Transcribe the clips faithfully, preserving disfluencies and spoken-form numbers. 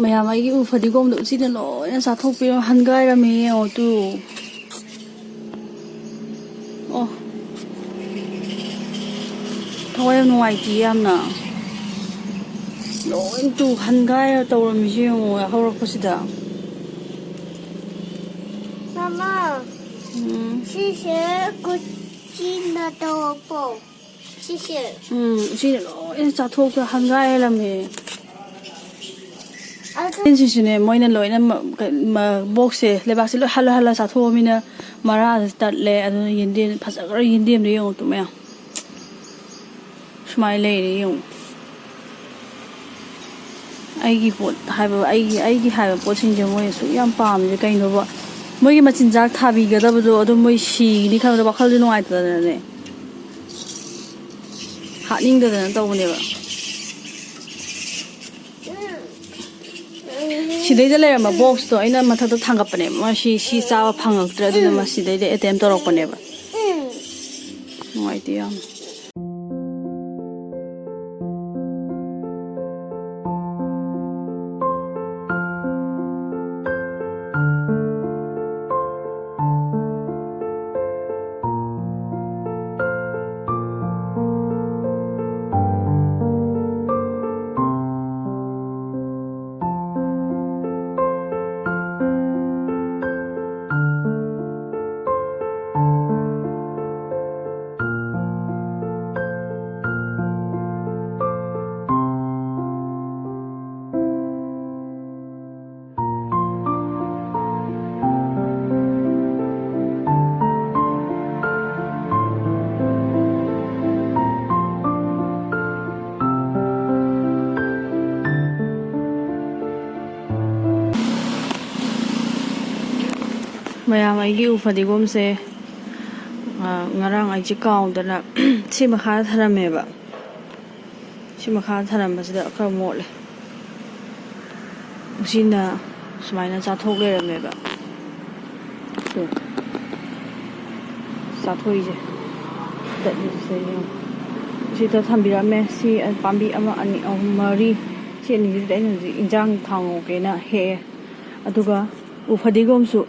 ꯃꯌꯥꯝ, ꯑꯩꯒꯤ ꯎ ꯐꯗꯤꯒꯣꯝꯗꯣ ꯎꯆꯤꯅ ꯂꯣꯏꯅ ꯆꯥꯊꯣꯛꯄꯤꯔ ꯍꯟꯒꯥꯏꯔꯝꯃꯦ ꯌꯦꯡꯉꯣ ꯇꯨ꯫ ꯑꯣ꯫ ꯊꯋꯥꯏ ꯌꯥꯝ ꯅꯨꯡꯉꯥꯏꯇꯦ ꯌꯥꯝꯅ꯫ ꯂꯣꯏ ꯇꯨ ꯍꯟꯒꯥꯏꯔ ꯇꯧꯔꯝꯃꯤꯁꯦ ꯌꯦꯡꯉꯣ ꯍꯧꯔꯛꯄꯁꯤꯗ꯫ ꯃꯃꯥ꯫ ꯎꯝ꯫ ꯁꯤꯁꯦ ꯀꯨꯆꯤꯅ ꯇꯧꯔꯛꯄꯣ꯫ ꯁꯤꯁꯦ꯫ ꯎꯝ, ꯎꯆꯤꯅ ꯂꯣꯏꯅ ꯆꯥꯊꯣꯛꯇ ꯍꯟꯒꯥꯏꯔꯝꯃꯦ꯫ ꯑꯗꯨ ꯌꯦꯟꯁꯤꯁꯨꯅꯦ, ꯃꯣꯏꯅ ꯂꯣꯏꯅ ꯃ-, ꯀ-, ꯃ-, ꯕꯣꯛꯁꯁꯦ, ꯂꯩꯕꯥꯛꯁꯦ ꯂꯣꯏ ꯍꯜꯂ ꯍꯜꯂ ꯆꯥꯊꯣꯛꯑꯃꯤꯅ ꯃꯔꯥꯁꯦ ꯇꯠꯂꯦ꯫ ꯑꯗꯨꯅ ꯌꯦꯟꯗꯦꯝ ꯐꯖꯈ꯭ꯔ ꯌꯦꯟꯗꯦꯝꯗꯣ ꯌꯦꯡꯉꯣ ꯇꯨ ꯃꯌꯥꯝ꯫ ꯁꯨꯃꯥꯏꯅ ꯂꯩꯔꯦ ꯌꯦꯡꯉꯣ꯫ ꯑꯩꯒꯤ ꯄꯣꯠ ꯍꯥꯏꯕ, ꯑꯩꯒꯤ, ꯑꯩꯒꯤ ꯍꯥꯏꯕ ꯄꯣꯠꯁꯤꯡꯁꯦ ꯃꯣꯏ ꯑꯁꯨꯛ ꯌꯥꯝ ꯄꯥꯝꯃꯤꯁꯦ ꯀꯩꯅꯣꯕ? ꯃꯣꯏꯒꯤ ꯃꯆꯤꯟꯖꯥꯛ ꯊꯥꯕꯤꯒꯗꯕꯗꯣ ꯑꯗꯨꯝ ꯃꯣꯏ ꯁꯤꯒꯅꯤ ꯈꯟꯕꯗ ꯋꯥꯈꯜꯁꯦ ꯅꯨꯡꯉꯥꯏꯇꯗꯅꯅꯦ꯫ ꯍꯥꯠꯅꯤꯡꯗꯗꯅ ꯇꯧꯕꯅꯦꯕ꯫ ꯁꯤꯗꯩꯗ ꯂꯩꯔꯝꯕ ꯕꯣꯛꯁꯇꯣ ꯑꯩꯅ ꯃꯊꯛꯇ ꯊꯥꯡꯒꯠꯄꯅꯦꯕ꯫ ꯃꯥ ꯁꯤ, ꯁꯤ ꯆꯥꯕ ꯐꯪꯉꯛꯇ꯭ꯔꯦ, ꯑꯗꯨꯅ ꯃꯁꯤꯗꯩꯗ ꯑꯦꯇꯦꯝ ꯇꯧꯔꯛꯄꯅꯦꯕ꯫ ꯅꯨꯡꯉꯥꯏꯇꯦ ꯌꯥꯝ꯫ ꯃꯌꯥꯝ, ꯑꯩꯒꯤ ꯎ ꯐꯗꯤꯒꯣꯝꯁꯦ, ꯑ, ꯉꯔꯥꯡ ꯑꯩꯁꯦ ꯀꯥꯎꯗꯅ ꯁꯤ ꯃꯈꯥꯗ ꯊꯅꯝꯃꯦꯕ꯫ ꯁꯤ ꯃꯈꯥꯗ ꯊꯅꯝꯕꯁꯤꯗ ꯈꯔ ꯃꯣꯠꯂꯦ꯫ ꯎꯆꯤꯅ ꯁꯨꯃꯥꯏꯅ ꯆꯥꯊꯣꯛ ꯂꯩꯔꯝꯃꯦꯕ꯫ ꯁꯦ꯫ ꯆꯥꯊꯣꯛꯏꯁꯦ꯫ ꯇꯠꯂꯤꯁꯦ ꯌꯦꯡꯉꯣ꯫ ꯁꯤꯗ ꯊꯝꯕꯤꯔꯝꯃꯦ꯫ ꯁꯤ ꯄꯥꯝꯕꯤ ꯑꯃ, ꯑꯅꯤ, ꯑꯍꯨꯝ, ꯃꯔꯤ꯫ ꯁꯤ ꯑꯅꯤꯁꯤꯗ ꯑꯩꯅ ꯍꯧꯖꯤꯛ ꯏꯟꯖꯥꯡ ꯊꯥꯎ ꯉꯧꯒꯦꯅ ꯍꯦꯛꯑꯦ꯫ ꯑꯗꯨꯒ ꯎ ꯐꯗꯤꯒꯣꯝꯁꯨ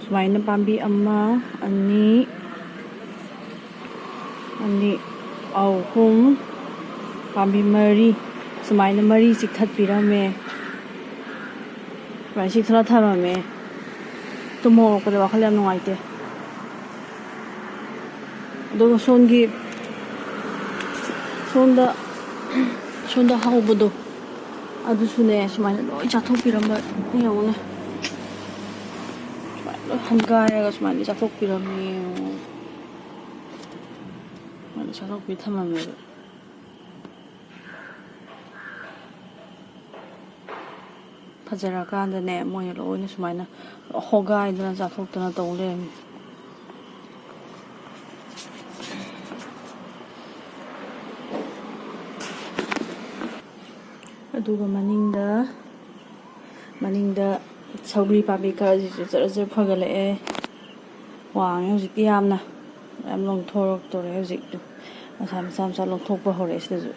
ꯁꯨꯃꯥꯏꯅ ꯄꯥꯝꯕꯤ ꯑꯃ, ꯑꯅꯤ, ꯑꯅꯤ, ꯑꯍꯨꯝ, ꯄꯥꯝꯕꯤ ꯃꯔꯤ, ꯁꯨꯃꯥꯏꯅ ꯃꯔꯤ ꯆꯤꯛꯊꯠꯄꯤꯔꯝꯃꯦ꯫ ꯁꯨꯃꯥꯏꯅ ꯆꯤꯛꯊꯠꯂ ꯊꯝꯃꯝꯃꯦ꯫ ꯇꯨꯝ ꯍꯧꯔꯛꯄꯗ ꯋꯥꯈꯜ ꯌꯥꯝ ꯅꯨꯡꯉꯥꯏꯇꯦ꯫ ꯑꯗꯨꯒ ꯁꯣꯝꯒꯤ, ꯁꯣꯝꯗ, ꯁꯣꯝꯗ ꯍꯧꯕꯗꯣ, ꯑꯗꯨꯁꯨꯅꯦ, ꯁꯨꯃꯥꯏꯅ ꯂꯣꯏ ꯆꯥꯊꯣꯛꯄꯤꯔꯝꯕ ꯌꯦꯡꯉꯨꯅꯦ꯫ ꯁꯨꯃꯥꯏꯅ ꯂꯣꯏ ꯍꯪꯒꯥꯏꯔꯒ ꯁꯨꯃꯥꯏꯅ ꯆꯥꯊꯣꯛꯄꯤꯔꯝꯃꯦ ꯌꯦꯡꯉꯨ꯫ ꯁꯨꯃꯥꯏꯅ ꯆꯥꯊꯣꯛꯄꯤ ꯊꯝꯃꯝꯃꯦꯕ꯫ ꯐꯖꯔꯀꯥꯟꯗꯅꯦ, ꯃꯣꯏꯅ ꯂꯣꯏꯅ ꯁꯨꯃꯥꯏꯅ ꯍꯣꯒꯥꯏꯗꯅ ꯆꯥꯊꯣꯛꯇꯅ ꯇꯧ ꯂꯩꯔꯝꯃꯦ꯫ ꯑꯗꯨꯒ ꯃꯅꯤꯡꯗ, ꯃꯅꯤꯡꯗ ꯁꯧꯒ꯭ꯔꯤ ꯄꯥꯝꯕꯤ ꯈꯔꯁꯤꯁꯨ ꯖꯔ ꯖꯔ ꯐꯒꯠꯂꯛꯑꯦ꯫ ꯋꯥꯡꯉꯦ ꯍꯧꯖꯤꯛꯇꯤ ꯌꯥꯝꯅ꯫ ꯃꯌꯥꯝ ꯂꯣꯡꯊꯣꯔꯛꯇꯣꯔꯦ ꯍꯧꯖꯤꯛꯇꯤ꯫ ꯃꯁꯥ ꯃꯆꯥ ꯃꯆꯥ ꯂꯣꯡꯊꯣꯛꯄ ꯍꯧꯔꯛꯑꯦ ꯁꯤꯗꯁꯨ꯫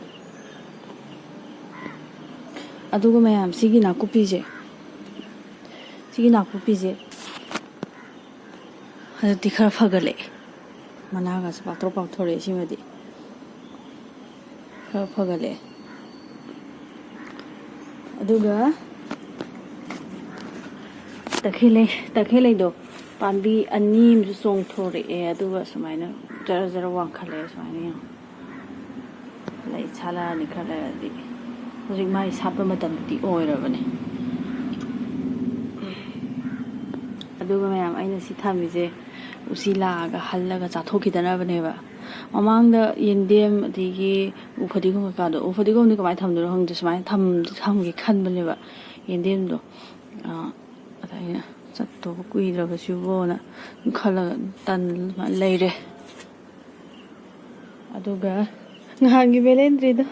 ꯑꯗꯨꯒ ꯃꯌꯥꯝ ꯁꯤꯒꯤ ꯅꯥꯀꯨꯞꯄꯤꯁꯦ, ꯁꯤꯒꯤ ꯅꯥꯀꯨꯞꯄꯤꯁꯦ ꯍꯟꯗꯛꯇꯤ ꯈꯔ ꯐꯒꯠꯂꯛꯑꯦ꯫ ꯃꯅꯥꯒꯁꯦ ꯄꯥꯛꯊꯣꯛ ꯄꯥꯛꯊꯣꯔꯛꯑꯦ ꯁꯤꯃꯗꯤ꯫ ꯈꯔ ꯐꯒꯠꯂꯛꯑꯦ꯫ ꯑꯗꯨꯒ ꯇꯈꯦꯜꯂꯩ, ꯇꯈꯦꯜꯂꯩꯗꯣ ꯄꯥꯝꯕꯤ ꯑꯅꯤ ꯑꯃꯁꯨ ꯆꯣꯡꯊꯣꯔꯛꯑꯦ, ꯑꯗꯨꯒ ꯁꯨꯃꯥꯏꯅ ꯖꯔ ꯖꯔ ꯋꯥꯡꯈꯠꯂꯛꯑꯦ꯫ ꯁꯨꯃꯥꯏꯅ ꯌꯦꯡꯉꯣ, ꯂꯩ ꯁꯥꯠꯂꯛꯑꯅꯤ ꯈꯔ ꯂꯩꯔꯗꯤ꯫ ꯍꯧꯖꯤꯛ ꯃꯥꯏ ꯁꯥꯠꯄ ꯃꯇꯝꯗꯤ ꯑꯣꯏꯔꯕꯅꯦ꯫ ꯑꯗꯨꯒ ꯃꯌꯥꯝ, ꯑꯩꯅ ꯁꯤ ꯊꯝꯃꯤꯁꯦ ꯎꯆꯤ ꯂꯥꯛꯑꯒ ꯍꯜꯂꯒ ꯆꯥꯊꯣꯛꯈꯤꯗꯅꯕꯅꯦꯕ꯫ ꯃꯃꯥꯡꯗ ꯌꯦꯟꯗꯦꯝ ꯑꯗꯒꯤ ꯎ ꯐꯗꯤꯒꯣꯝ ꯀꯩꯀꯥꯗꯣ, ꯎ ꯐꯗꯤꯒꯣꯝꯗꯤ ꯀꯃꯥꯏꯅ ꯊꯝꯗꯣꯏꯅꯣ ꯈꯪꯗꯦ, ꯁꯨꯃꯥꯏꯅ ꯊꯝ-, ꯊꯝꯒꯦ ꯈꯟꯕꯅꯦꯕ ꯌꯦꯟꯗꯦꯝꯗꯣ꯫ ꯑꯥ, ꯑꯗ ꯑꯩꯅ ꯆꯠꯇꯧꯕ ꯀꯨꯏꯗ꯭ꯔꯕꯁꯤꯕꯣꯅ ꯈꯜꯂꯒ ꯇꯟ ꯂꯩꯔꯦ꯫ ꯑꯗꯨꯒ ꯅꯍꯥꯟꯒꯤ ꯕꯦꯂꯦꯟꯗ꯭ꯔꯤꯗꯣ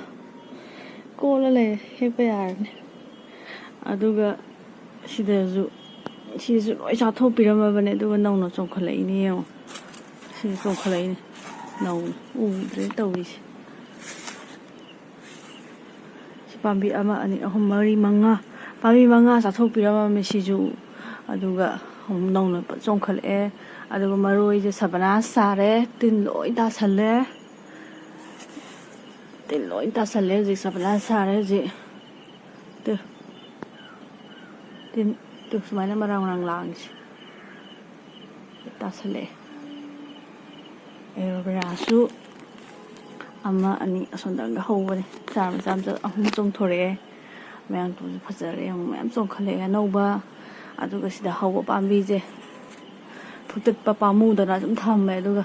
ꯀꯣꯜꯂ ꯂꯩꯔꯦ, ꯍꯦꯛꯄ ꯌꯥꯔꯅꯤ꯫ ꯑꯗꯨꯒ ꯁꯤꯗꯁꯨ, ꯁꯤꯁꯨ ꯂꯣꯏ ꯆꯥꯊꯣꯛꯄꯤꯔꯝꯃꯕꯅꯦ, ꯑꯗꯨꯒ ꯅꯧꯅ ꯆꯣꯡꯈꯠꯂꯛꯏꯅꯦ ꯌꯦꯡꯉꯣ꯫ ꯁꯤ ꯆꯣꯡꯈꯠꯂꯛꯏꯅꯦ ꯅꯧꯅ, ꯎꯗ꯭ꯔꯦ ꯇꯧꯔꯤꯁꯦ꯫ ꯄꯥꯝꯕꯤ ꯑꯃ, ꯑꯅꯤ, ꯑꯍꯨꯝ, ꯃꯔꯤ, ꯃꯉꯥ, ꯄꯥꯝꯕꯤ ꯃꯉꯥ ꯆꯥꯊꯣꯛꯄꯤꯔꯝꯃꯝꯃꯦ ꯁꯤꯁꯨ꯫ ꯑꯗꯨꯒ ꯑꯃꯨꯛ ꯅꯧꯅ ꯆꯣꯡꯈꯠꯂꯛꯑꯦ꯫ ꯑꯗꯨꯒ ꯃꯔꯣꯏꯁꯦ ꯁꯕꯅꯥꯁ ꯁꯥꯔꯦ, ꯇꯤꯟ ꯂꯣꯏ ꯇꯥꯁꯜꯂꯦ꯫ ꯇꯤꯟ ꯂꯣꯏ ꯇꯥꯁꯜꯂꯦ ꯍꯧꯖꯤꯛ, ꯁꯕꯅꯥꯁ ꯁꯥꯔꯦ ꯍꯧꯖꯤꯛ꯫ ꯇꯨ꯫ ꯇꯤꯟ, ꯇꯨ, ꯁꯨꯃꯥꯏꯅ ꯃꯔꯥꯡ ꯃꯔꯥꯡ ꯂꯥꯡꯉꯤꯁꯦ꯫ ꯇꯥꯁꯜꯂꯛꯑꯦ꯫ ꯑꯦꯂꯣꯚꯦꯔꯥꯁꯨ ꯑꯃ, ꯑꯅꯤ ꯑꯁꯣꯝꯗꯒ ꯍꯧꯕꯅꯦ꯫ ꯆꯥꯔ ꯃꯆꯥ ꯃꯆꯥ ꯑꯍꯨꯝ ꯆꯣꯡꯊꯣꯔꯛꯑꯦ꯫ ꯃꯌꯥꯝ ꯇꯨꯁꯨ ꯐꯖꯔꯦ꯫ ꯑꯃꯨꯛ ꯃꯌꯥꯝ ꯆꯣꯡꯈꯠꯂꯛꯑꯦ ꯑꯅꯧꯕ꯫ ꯑꯗꯨꯒ ꯁꯤꯗ ꯍꯧꯕ ꯄꯥꯝꯕꯤꯁꯦ ꯐꯨꯛꯇꯠꯄ ꯄꯥꯝꯃꯨꯗꯅ ꯑꯗꯨꯝ ꯊꯝꯃꯦ꯫ ꯑꯗꯨꯒ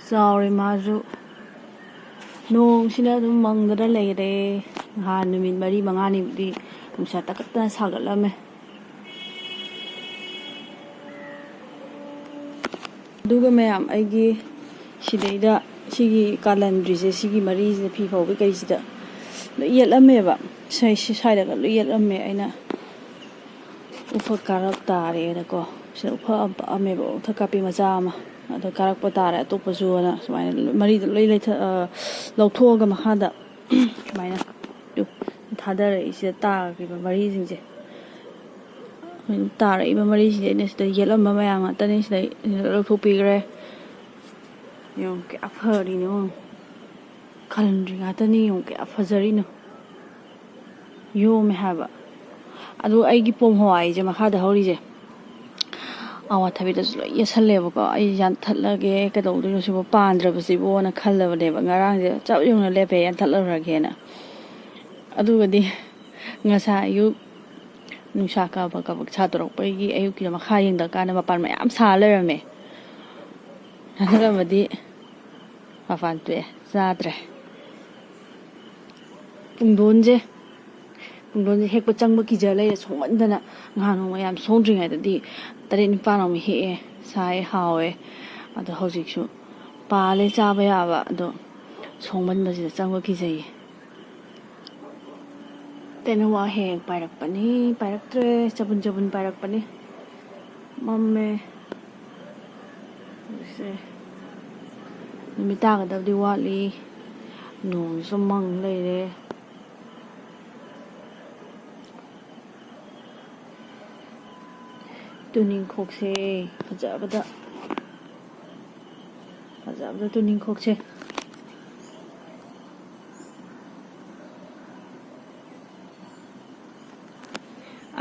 ꯆꯥꯎꯔꯦ ꯃꯥꯁꯨ꯫ ꯅꯣꯡꯁꯤꯅ ꯑꯗꯨꯝ ꯃꯪꯗꯅ ꯂꯩꯔꯦ꯫ ꯅꯍꯥꯟ ꯅꯨꯃꯤꯠ ꯃꯔꯤ ꯃꯉꯥꯅꯤꯕꯨꯗꯤ ꯅꯨꯡꯁꯥ ꯇꯀꯠꯇꯅ ꯁꯥꯒꯠꯂꯝꯃꯦ꯫ ꯑꯗꯨꯒ ꯃꯌꯥꯝ, ꯑꯩꯒꯤ ꯁꯤꯗꯩꯗ ꯁꯤꯒꯤ ꯀꯥꯂꯟꯗ꯭ꯔꯤꯁꯦ, ꯁꯤꯒꯤ ꯃꯔꯤꯁꯤꯗ, ꯐꯤ ꯐꯧꯕꯒꯤ ꯀꯩꯁꯤꯗ ꯂꯣꯏ ꯌꯦꯠꯂꯝꯃꯦꯕ꯫ ꯁ꯭ꯋꯥꯏ-, ꯁꯤ ꯁ꯭ꯋꯥꯏꯗꯒ ꯂꯣꯏ ꯌꯦꯠꯂꯝꯃꯦ꯫ ꯑꯩꯅ ꯎꯐꯛ ꯀꯥꯔꯛ ꯇꯥꯔꯦꯅꯀꯣ, ꯁꯤꯗ ꯎꯐꯛ ꯑꯃ ꯄꯛꯑꯝꯃꯦꯕ, ꯎꯐꯛ ꯀꯥꯄꯤ ꯃꯆꯥ ꯑꯃ꯫ ꯑꯗꯣ ꯀꯥꯔꯛꯄ ꯇꯥꯔꯦ ꯑꯇꯣꯞꯄꯁꯨꯅ, ꯁꯨꯃꯥꯏꯅ ꯃꯔꯤꯗ ꯂꯣꯏ ꯂꯩꯊ-, ꯑ, ꯂꯧꯊꯣꯛꯑꯒ ꯃꯈꯥꯗ ꯁꯨꯃꯥꯏꯅ ꯇꯨ ꯊꯥꯗꯔꯛꯏꯁꯤꯗ ꯇꯥꯈ꯭ꯔꯤꯕ ꯃꯔꯤꯁꯤꯡꯁꯦ꯫ ꯑꯩꯈꯣꯏꯅ ꯇꯥꯔꯛꯏꯕ ꯃꯔꯤꯁꯤꯗꯤ ꯑꯩꯅ ꯁꯤꯗ ꯌꯦꯠꯂꯝꯕ ꯃꯌꯥꯝ ꯉꯥꯛꯇꯅꯤ, ꯁꯤꯗ ꯂꯧꯊꯣꯛꯄꯤꯈ꯭ꯔꯦ꯫ ꯌꯦꯡꯉꯨ ꯀꯌꯥ ꯐꯔꯤꯅꯣ, ꯀꯥꯂꯟꯗ꯭ꯔꯤ ꯉꯥꯛꯇꯅꯤ, ꯌꯦꯡꯉꯨ ꯀꯌꯥ ꯐꯖꯔꯤꯅꯣ꯫ ꯌꯣꯝꯃꯦ ꯍꯥꯏꯕ꯫ ꯑꯗꯨ ꯑꯩꯒꯤ ꯄꯣꯝ ꯍꯋꯥꯏꯁꯦ ꯃꯈꯥꯗ ꯍꯧꯔꯤꯁꯦ, ꯑꯋꯥꯊꯕꯤꯗꯁꯨ ꯂꯣꯏ ꯌꯦꯠꯁꯜꯂꯦꯕꯀꯣ꯫ ꯑꯩ ꯌꯥꯟꯊꯠꯂꯒꯦ, ꯀꯩꯗꯧꯗꯣꯏꯅꯣ ꯁꯤꯕꯨ ꯄꯥꯟꯗ꯭ꯔꯕꯁꯤꯕꯨꯅ ꯈꯜꯂꯕꯅꯦꯕ꯫ ꯉꯔꯥꯡꯁꯦ ꯆꯞ ꯌꯨꯡꯅ ꯂꯦꯞꯄꯦ, ꯌꯥꯟꯊꯠꯂꯔꯒꯦꯅ꯫ ꯑꯗꯨꯒꯗꯤ ꯉꯁꯥꯏ ꯑꯌꯨꯛ ꯅꯨꯡꯁꯥ ꯀꯥꯕꯛ ꯀꯥꯕꯛ ꯁꯥꯗꯣꯔꯛꯄꯒꯤ ꯑꯌꯨꯛꯀꯤꯗꯣ ꯃꯈꯥ ꯌꯦꯡꯗꯀꯥꯟꯗ ꯃꯄꯥꯟ ꯃꯌꯥꯝ ꯁꯥ ꯂꯩꯔꯝꯃꯦ꯫ ꯌꯥꯟꯊꯠꯂꯝꯃꯗꯤ ꯃꯄꯥꯟ ꯇꯣꯛꯑꯦ, ꯆꯥꯗ꯭ꯔꯦ꯫ ꯄꯨꯡꯗꯣꯟꯁꯦ, ꯄꯨꯡꯗꯣꯟꯁꯦ ꯍꯦꯛꯄ ꯆꯪꯕ ꯀꯤꯖ ꯂꯩꯔꯦ, ꯁꯣꯡꯃꯟꯗꯅ꯫ ꯅꯍꯥꯟ ꯅꯣꯡꯃ ꯌꯥꯝ ꯁꯣꯡꯗ꯭ꯔꯤꯉꯩꯗꯗꯤ ꯇꯔꯦꯠ ꯅꯤꯄꯥꯜ ꯑꯃ ꯍꯦꯛꯑꯦ, ꯁꯥꯏ, ꯍꯥꯎꯋꯦ꯫ ꯑꯗꯣ ꯍꯧꯖꯤꯛꯁꯨ ꯄꯥꯜꯂꯦ ꯆꯥꯕ ꯌꯥꯕ, ꯑꯗꯣ ꯁꯣꯡꯃꯟꯕꯁꯤꯗ ꯆꯪꯕ ꯀꯤꯖꯩꯌꯦ꯫ ꯇꯦꯅꯋꯥ ꯍꯦꯛ ꯄꯥꯏꯔꯛꯄꯅꯤ, ꯄꯥꯏꯔꯛꯇ꯭ꯔꯦ, ꯆꯕꯨꯟ ꯆꯕꯨꯟ ꯄꯥꯏꯔꯛꯄꯅꯤ꯫ ꯃꯝꯃꯦ ꯍꯧꯖꯤꯛꯁꯦ꯫ ꯅꯨꯃꯤꯠ ꯇꯥꯒꯗꯕꯗꯤ ꯋꯥꯠꯂꯤ꯫ ꯅꯣꯡꯁꯨ ꯃꯪ ꯂꯩꯔꯦ꯫ ꯇꯨꯅꯤꯡꯈꯣꯛꯁꯦ ꯐꯖꯕꯗ, ꯐꯖꯕꯗ ꯇꯨꯅꯤꯡꯈꯣꯛꯁꯦ꯫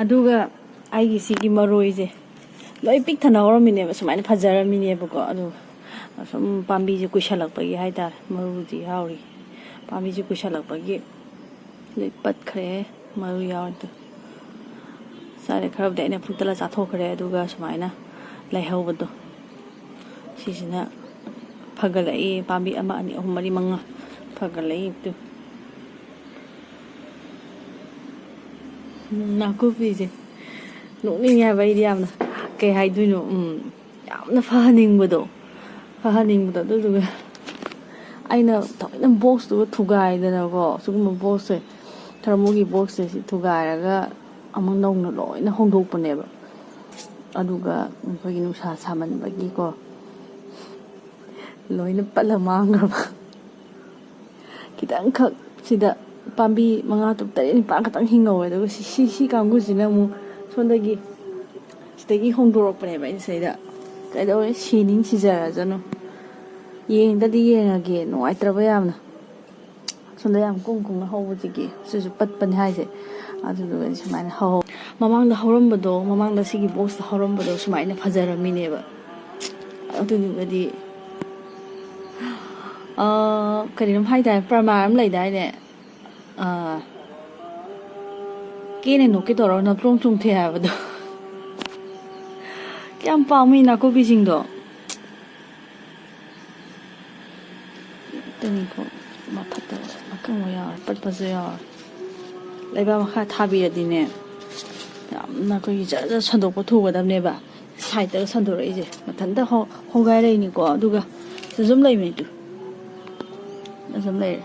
ꯑꯗꯨꯒ ꯑꯩꯒꯤ ꯁꯤꯒꯤ ꯃꯔꯣꯏꯁꯦ ꯂꯣꯏ ꯄꯤꯛ ꯊꯟꯅ ꯍꯧꯔꯝꯃꯤꯅꯦꯕ, ꯁꯨꯃꯥꯏꯅ ꯐꯖꯔꯝꯃꯤꯅꯦꯕꯀꯣ꯫ ꯑꯗꯨꯒ ꯁꯨꯝ ꯄꯥꯝꯕꯤꯁꯦ ꯀꯨꯏꯁꯜꯂꯛꯄꯒꯤ ꯍꯥꯏꯇꯥꯔꯦ, ꯃꯔꯨꯗꯤ ꯌꯥꯎꯔꯤ, ꯄꯥꯝꯕꯤꯁꯦ ꯀꯨꯏꯁꯜꯂꯛꯄꯒꯤ ꯂꯣꯏ ꯄꯠꯈ꯭ꯔꯦ, ꯃꯔꯨ ꯌꯥꯎꯔꯤꯗꯣ꯫ ꯆꯥꯔꯦ ꯈꯔꯕꯨꯗꯤ ꯑꯩꯅ ꯐꯨꯛꯇꯂ ꯆꯥꯊꯣꯛꯈ꯭ꯔꯦ, ꯑꯗꯨꯒ ꯁꯨꯃꯥꯏꯅ ꯂꯩꯍꯧꯕꯗꯣ ꯁꯤꯁꯤꯅ ꯐꯒꯠꯂꯛꯏ꯫ ꯄꯥꯝꯕꯤ ꯑꯃ, ꯑꯅꯤ, ꯑꯍꯨꯝ, ꯃꯔꯤ, ꯃꯉꯥ ꯐꯒꯠꯂꯛꯏ꯫ ꯑꯗꯨ ꯅꯥꯀꯨꯞꯄꯤꯁꯦ ꯅꯣꯛꯅꯤꯡꯉꯦ ꯍꯥꯏꯕ꯫ ꯑꯩꯗꯤ ꯌꯥꯝꯅ, ꯀꯩ ꯍꯥꯏꯗꯣꯏꯅꯣ, ꯎꯝ, ꯌꯥꯝꯅ ꯐꯍꯟꯅꯤꯡꯕꯗꯣ, ꯐꯍꯟꯅꯤꯡꯕꯗꯣ꯫ ꯑꯗꯨꯗꯨꯒ ꯑꯩꯅ ꯊꯑꯣꯏꯅ ꯕꯣꯛꯁꯇꯨꯒ ꯊꯨꯒꯥꯏꯗꯅꯀꯣ, ꯁꯤꯒꯨꯝꯕ ꯕꯣꯛꯁꯁꯦ, ꯊꯔꯃꯣꯒꯤ ꯕꯣꯛꯁꯁꯦ, ꯁꯤ ꯊꯨꯒꯥꯏꯔꯒ ꯑꯃꯨꯛ ꯅꯧꯅ ꯂꯣꯏꯅ ꯍꯣꯡꯗꯣꯛꯄꯅꯦꯕ꯫ ꯑꯗꯨꯒ ꯑꯩꯈꯣꯏꯒꯤ ꯅꯨꯡꯁꯥ ꯁꯥꯃꯟꯕꯒꯤꯀꯣ, ꯂꯣꯏꯅ ꯄꯠꯂ ꯃꯥꯡꯈ꯭ꯔꯕ꯫ ꯈꯤꯇꯪꯈꯛ ꯁꯤꯗ ꯄꯥꯝꯕꯤ ꯃꯉꯥ, ꯇꯔꯨꯛ, ꯇꯔꯦꯠ, ꯅꯤꯄꯥꯜ ꯈꯛꯇꯪ ꯍꯤꯡꯍꯧꯋꯦ꯫ ꯑꯗꯨꯒ ꯁꯤ, ꯁꯤ, ꯁꯤ ꯀꯥꯡꯕꯨꯁꯤꯅ ꯑꯃꯨꯛ ꯁꯣꯝꯗꯒꯤ, ꯁꯤꯗꯒꯤ ꯍꯣꯡꯗꯣꯔꯛꯄꯅꯦꯕ ꯑꯩꯅ ꯁꯤꯗꯩꯗ꯫ ꯀꯩꯗꯧꯔꯦ? ꯁꯤꯅꯤꯡ ꯁꯤꯖꯔꯖꯅꯨ꯫ ꯌꯦꯡꯗꯗꯤ ꯌꯦꯡꯉꯒꯦ, ꯅꯨꯡꯉꯥꯏꯇ꯭ꯔꯕ ꯌꯥꯝꯅ꯫ ꯁꯣꯝꯗ ꯌꯥꯝ ꯀꯨꯡ ꯀꯨꯡꯅ ꯍꯧꯕꯁꯤꯒꯤ ꯁꯤꯁꯨ ꯄꯠꯄꯅꯦ ꯍꯥꯏꯁꯦ꯫ ꯑꯗꯨꯗꯨꯒ ꯁꯨꯃꯥꯏꯅ ꯍꯧ-, ꯃꯃꯥꯡꯗ ꯍꯧꯔꯝꯕꯗꯣ, ꯃꯃꯥꯡꯗ ꯁꯤꯒꯤ ꯕꯣꯛꯁꯇ ꯍꯧꯔꯝꯕꯗꯣ ꯁꯨꯃꯥꯏꯅ ꯐꯖꯔꯝꯃꯤꯅꯦꯕ꯫ ꯑꯗꯨꯗꯨꯒꯗꯤ, ꯑꯥ, ꯀꯔꯤꯅꯣꯝ ꯍꯥꯏꯇꯥꯔꯦ, ꯄ꯭ꯔꯃꯥꯟ ꯑꯃ ꯂꯩꯗꯥꯏꯅꯦ? ꯑꯥ, "ꯀꯦꯅ ꯅꯣꯛꯀꯦ ꯇꯧꯔꯒ ꯅꯥꯄ꯭ꯔꯣꯡ ꯆꯣꯡꯊꯩ" ꯍꯥꯏꯕꯗꯣ꯫ ꯀꯌꯥꯝ ꯄꯥꯝꯃꯤ ꯅꯥꯀꯨꯞꯄꯤꯁꯤꯡꯗꯣ꯫ ꯇꯨꯅꯤꯡꯈꯣꯛ ꯃꯐꯠꯇꯕ ꯑꯀꯪꯕ ꯌꯥꯎꯔꯦ, ꯄꯠꯄꯁꯨ ꯌꯥꯎꯔꯦ꯫ ꯂꯩꯕꯥꯛ ꯃꯈꯥ ꯊꯥꯕꯤꯔꯗꯤꯅꯦ, ꯌꯥꯝꯅ ꯑꯩꯈꯣꯏꯒꯤ ꯖꯔ ꯖꯔ ꯁꯟꯗꯣꯛꯄ ꯊꯨꯒꯗꯕꯅꯦꯕ꯫ ꯁꯥꯏꯠꯇꯒ ꯁꯟꯗꯣꯔꯛꯏꯁꯦ ꯃꯊꯟꯇ ꯍꯣ-, ꯍꯣꯒꯥꯏꯔꯛꯏꯅꯤꯀꯣ꯫ ꯑꯗꯨꯒ ꯁꯤꯗꯁꯨ ꯑꯗꯨꯝ ꯂꯩꯕꯅꯤ ꯇꯨ꯫ ꯑꯗꯨꯝ ꯂꯩꯔꯦ꯫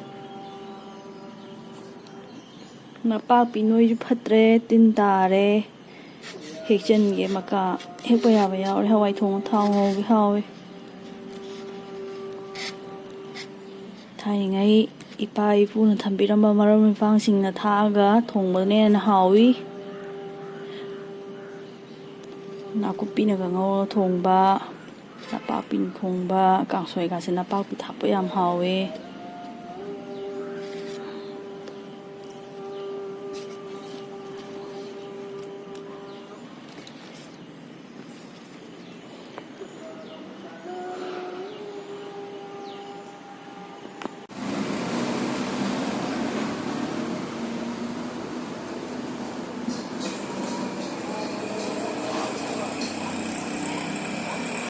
ꯅꯄꯥꯛꯄꯤ ꯅꯣꯏꯁꯨ ꯐꯠꯇ꯭ꯔꯦ, ꯇꯤꯟ ꯇꯥꯔꯦ꯫ ꯍꯦꯛꯆꯟꯒꯦ, ꯃꯀꯥ ꯍꯦꯛꯄ ꯌꯥꯕ ꯌꯥꯎꯔꯦ꯫ ꯍꯋꯥꯏ ꯊꯣꯡꯕ ꯊꯥꯎ ꯉꯧꯒꯦ, ꯍꯥꯎꯋꯦ꯫ ꯊꯥꯏꯅꯉꯩ ꯏꯄꯥ ꯏꯄꯨꯅ ꯊꯝꯕꯤꯔꯝꯕ ꯃꯔꯣꯏ ꯃꯄꯥꯡꯁꯤꯡꯅ ꯊꯥꯛꯑꯒ ꯊꯣꯡꯕꯅ ꯍꯦꯟꯅ ꯍꯥꯎꯏ꯫ ꯅꯥꯀꯨꯞꯄꯤꯅꯒ ꯉꯧꯔꯒ ꯊꯣꯡꯕ, ꯅꯄꯥꯛꯄꯤꯅ ꯊꯣꯡꯕ ꯀꯥꯡꯁꯣꯏꯒꯁꯦ ꯅꯄꯥꯛꯄꯤ ꯊꯥꯛꯄ ꯌꯥꯝ ꯍꯥꯎꯋꯦ꯫